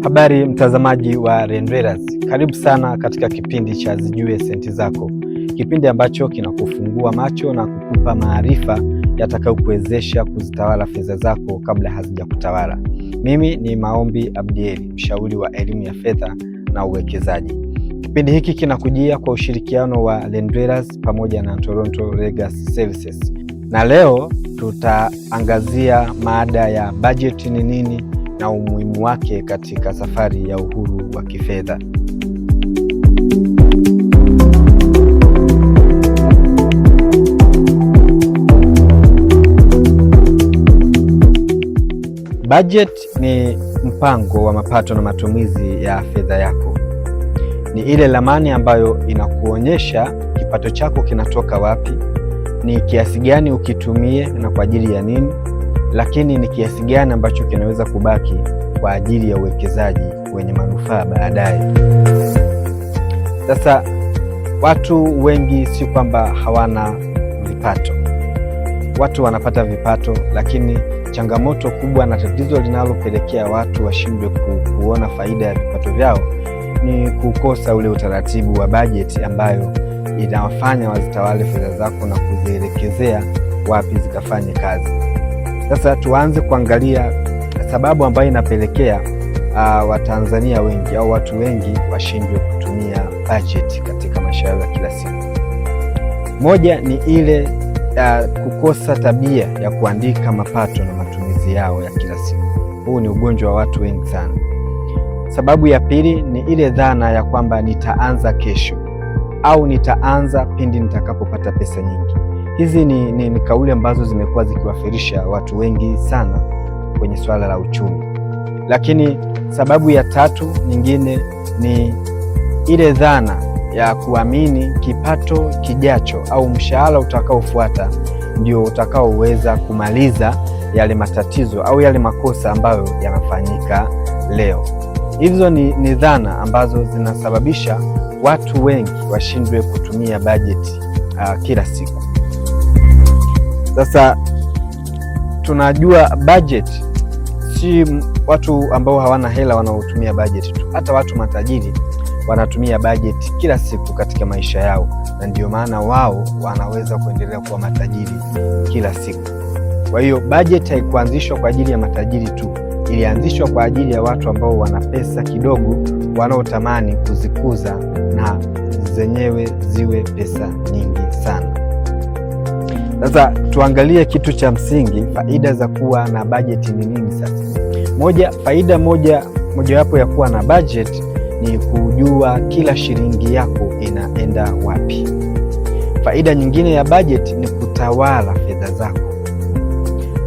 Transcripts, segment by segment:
Habari mtazamaji wa Rendrailers, karibu sana katika kipindi cha Zijue Senti Zako, kipindi ambacho kinakufungua macho na kukupa maarifa yatakayokuwezesha kuzitawala fedha zako kabla hazijakutawala. Mimi ni Maombi Abdieli, mshauri wa elimu ya fedha na uwekezaji. Kipindi hiki kinakujia kwa ushirikiano wa Rendrailers pamoja na Toronto Legacy Services, na leo tutaangazia mada ya bajeti ni nini na umuhimu wake katika safari ya uhuru wa kifedha. Budget ni mpango wa mapato na matumizi ya fedha yako. Ni ile ramani ambayo inakuonyesha kipato chako kinatoka wapi, ni kiasi gani ukitumie na kwa ajili ya nini, lakini ni kiasi gani ambacho kinaweza kubaki kwa ajili ya uwekezaji wenye manufaa baadaye. Sasa watu wengi si kwamba hawana vipato, watu wanapata vipato, lakini changamoto kubwa na tatizo linalopelekea watu washindwe kuona faida ya vipato vyao ni kukosa ule utaratibu wa bajeti ambayo inawafanya wazitawale fedha zako na kuzielekezea wapi zikafanye kazi. Sasa tuanze kuangalia sababu ambayo inapelekea Watanzania wengi au watu wengi washindwe kutumia bajeti katika maisha yao ya kila siku. Moja ni ile kukosa tabia ya kuandika mapato na matumizi yao ya kila siku. Huu ni ugonjwa wa watu wengi sana. Sababu ya pili ni ile dhana ya kwamba nitaanza kesho au nitaanza pindi nitakapopata pesa nyingi. Hizi ni kauli ambazo zimekuwa zikiwafirisha watu wengi sana kwenye swala la uchumi. Lakini sababu ya tatu nyingine ni ile dhana ya kuamini kipato kijacho au mshahara utakaofuata ndio utakaoweza kumaliza yale matatizo au yale makosa ambayo yanafanyika leo. Hizo ni dhana ambazo zinasababisha watu wengi washindwe kutumia bajeti kila siku. Sasa tunajua budget si watu ambao hawana hela wanaotumia budget tu, hata watu matajiri wanatumia budget kila siku katika maisha yao, na ndio maana wao wanaweza kuendelea kuwa matajiri kila siku. Kwa hiyo budget haikuanzishwa kwa ajili ya matajiri tu, ilianzishwa kwa ajili ya watu ambao wana pesa kidogo, wanaotamani kuzikuza na zenyewe ziwe pesa nyingi sana. Sasa tuangalie kitu cha msingi, faida za kuwa na bajeti ni nini? Sasa moja, faida mojawapo ya kuwa na bajeti ni kujua kila shilingi yako inaenda wapi. Faida nyingine ya bajeti ni kutawala fedha zako.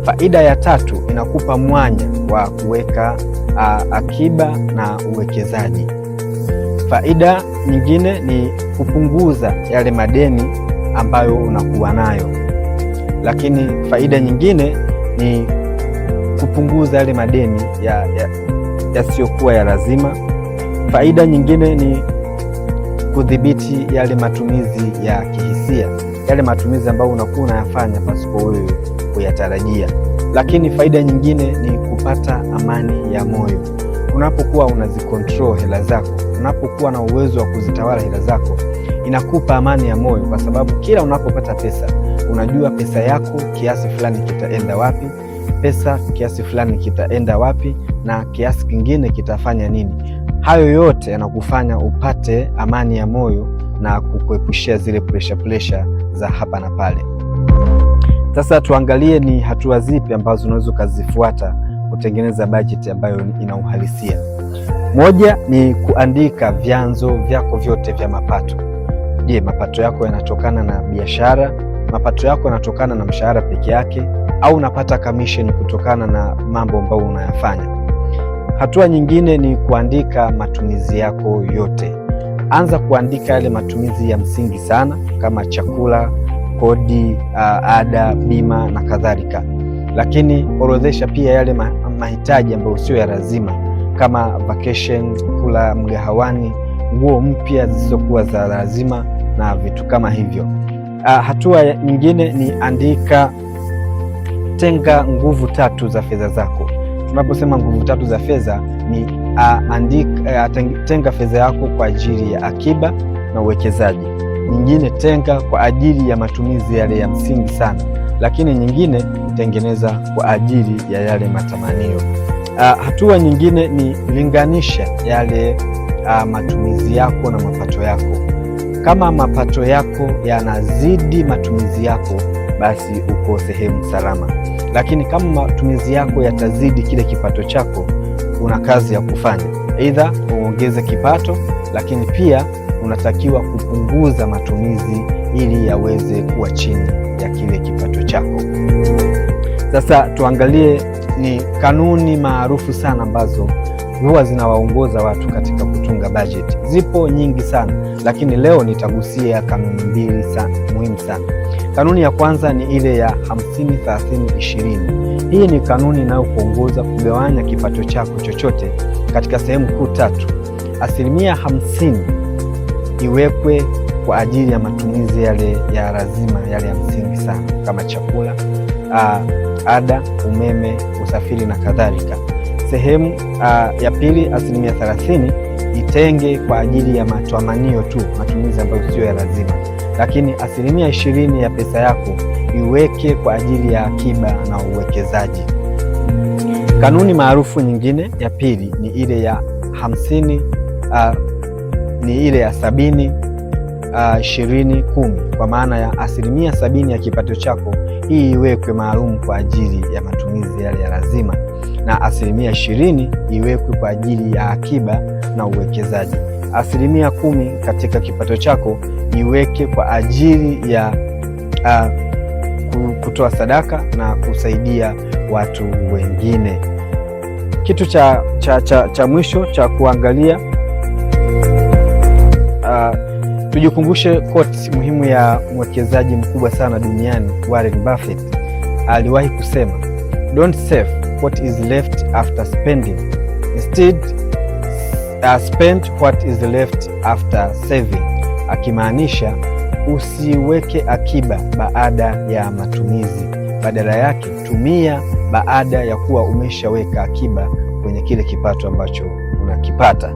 Faida ya tatu, inakupa mwanya wa kuweka akiba na uwekezaji. Faida nyingine ni kupunguza yale madeni ambayo unakuwa nayo. Lakini faida nyingine ni kupunguza yale madeni yasiyokuwa ya lazima. Faida nyingine ni kudhibiti yale matumizi ya kihisia, yale matumizi ambayo unakuwa unayafanya pasipo wewe kuyatarajia. Lakini faida nyingine ni kupata amani ya moyo. Unapokuwa unazicontrol hela zako, unapokuwa na uwezo wa kuzitawala hela zako, inakupa amani ya moyo, kwa sababu kila unapopata pesa unajua pesa yako kiasi fulani kitaenda wapi, pesa kiasi fulani kitaenda wapi, na kiasi kingine kitafanya nini. Hayo yote yanakufanya upate amani ya moyo na kukuepushia zile pressure za hapa na pale. Sasa tuangalie ni hatua zipi ambazo unaweza ukazifuata kutengeneza bajeti ambayo ina uhalisia. Moja ni kuandika vyanzo vyako vyote vya mapato. Je, mapato yako yanatokana na biashara? Mapato yako yanatokana na mshahara peke yake, au unapata commission kutokana na mambo ambayo unayafanya? Hatua nyingine ni kuandika matumizi yako yote. Anza kuandika yale matumizi ya msingi sana kama chakula, kodi, ada, bima na kadhalika, lakini orodhesha pia yale mahitaji ambayo sio ya lazima kama vacation, kula mgahawani, nguo mpya zisizokuwa za lazima na vitu kama hivyo. Hatua nyingine ni andika, tenga nguvu tatu za fedha zako. Tunaposema nguvu tatu za fedha ni andika, tenga fedha yako kwa ajili ya akiba na uwekezaji. Nyingine tenga kwa ajili ya matumizi yale ya msingi sana, lakini nyingine tengeneza kwa ajili ya yale matamanio. Hatua nyingine ni linganisha yale matumizi yako na mapato yako. Kama mapato yako yanazidi matumizi yako, basi uko sehemu salama, lakini kama matumizi yako yatazidi kile kipato chako, una kazi ya kufanya, aidha uongeze kipato, lakini pia unatakiwa kupunguza matumizi ili yaweze kuwa chini ya kile kipato chako. Sasa tuangalie ni kanuni maarufu sana ambazo huwa zinawaongoza watu katika kutunga bajeti. Zipo nyingi sana, lakini leo nitagusia kanuni mbili sana, muhimu sana. Kanuni ya kwanza ni ile ya 50 30 20. Hii ni kanuni inayokuongoza kugawanya kipato chako chochote katika sehemu kuu tatu. 50% iwekwe kwa ajili ya matumizi yale ya lazima, yale ya msingi sana kama chakula, ada, umeme, usafiri na kadhalika. Sehemu ya pili, 30% itenge kwa ajili ya matamanio tu, matumizi ambayo sio ya lazima, lakini 20% ya pesa yako iweke kwa ajili ya akiba na uwekezaji. Kanuni maarufu nyingine ya pili ni ile ya 50, ni ile ya 70 20 10, kwa maana ya 70% ya kipato chako hii iwekwe maalum kwa ajili ya matumizi yale ya lazima, na 20% iwekwe kwa ajili ya akiba na uwekezaji. 10% katika kipato chako iweke kwa ajili ya kutoa sadaka na kusaidia watu wengine. Kitu cha mwisho cha kuangalia, tujikumbushe quote muhimu ya mwekezaji mkubwa sana duniani Warren Buffett. Aliwahi kusema, don't save what is left after spending, instead spend what is left after saving, akimaanisha usiweke akiba baada ya matumizi, badala yake tumia baada ya kuwa umeshaweka akiba kwenye kile kipato ambacho unakipata.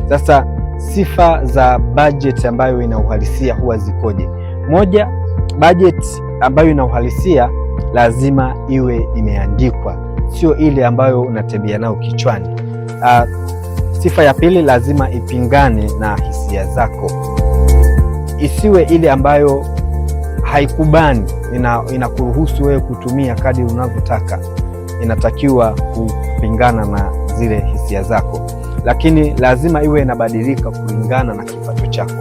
Sasa sifa za bajeti ambayo ina uhalisia huwa zikoje? Moja, bajeti ambayo ina uhalisia lazima iwe imeandikwa, sio ile ambayo unatembea nayo kichwani. Sifa ya pili, lazima ipingane na hisia zako, isiwe ile ambayo haikubani, inakuruhusu wewe kutumia kadri unavyotaka. Inatakiwa kupingana na zile hisia zako, lakini lazima iwe inabadilika kulingana na kipato chako.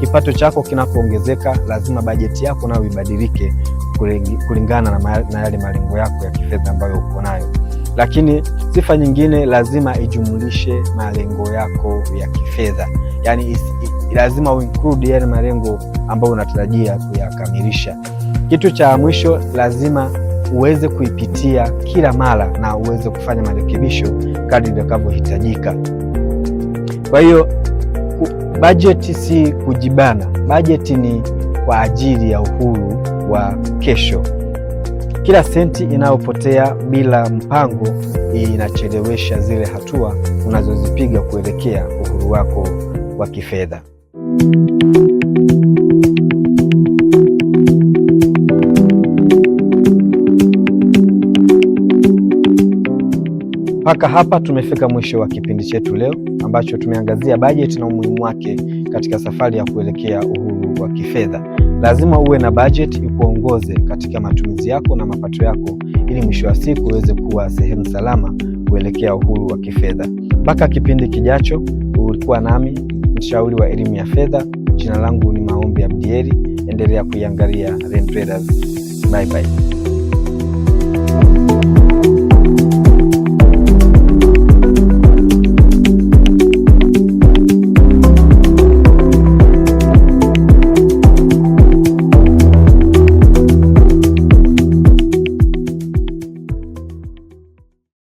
Kipato chako kinapoongezeka, lazima bajeti yako nayo ibadilike kulingana na yale malengo yako ya kifedha ambayo uko nayo. Lakini sifa nyingine, lazima ijumulishe malengo yako ya kifedha, yaani lazima uinclude yale malengo ambayo unatarajia kuyakamilisha. Kitu cha mwisho, lazima uweze kuipitia kila mara na uweze kufanya marekebisho kadri itakavyohitajika. Kwa hiyo bajeti si kujibana, bajeti ni kwa ajili ya uhuru wa kesho. Kila senti inayopotea bila mpango inachelewesha zile hatua unazozipiga kuelekea uhuru wako wa kifedha. Mpaka hapa tumefika mwisho wa kipindi chetu leo ambacho tumeangazia bajeti na umuhimu wake katika safari ya kuelekea uhuru wa kifedha. Lazima uwe na bajeti ikuongoze katika matumizi yako na mapato yako, ili mwisho wa siku uweze kuwa sehemu salama kuelekea uhuru wa kifedha. Mpaka kipindi kijacho, ulikuwa nami mshauri wa elimu ya fedha. Jina langu ni Maombi Abdieli. Endelea kuiangalia Ren Traders. Bye bye.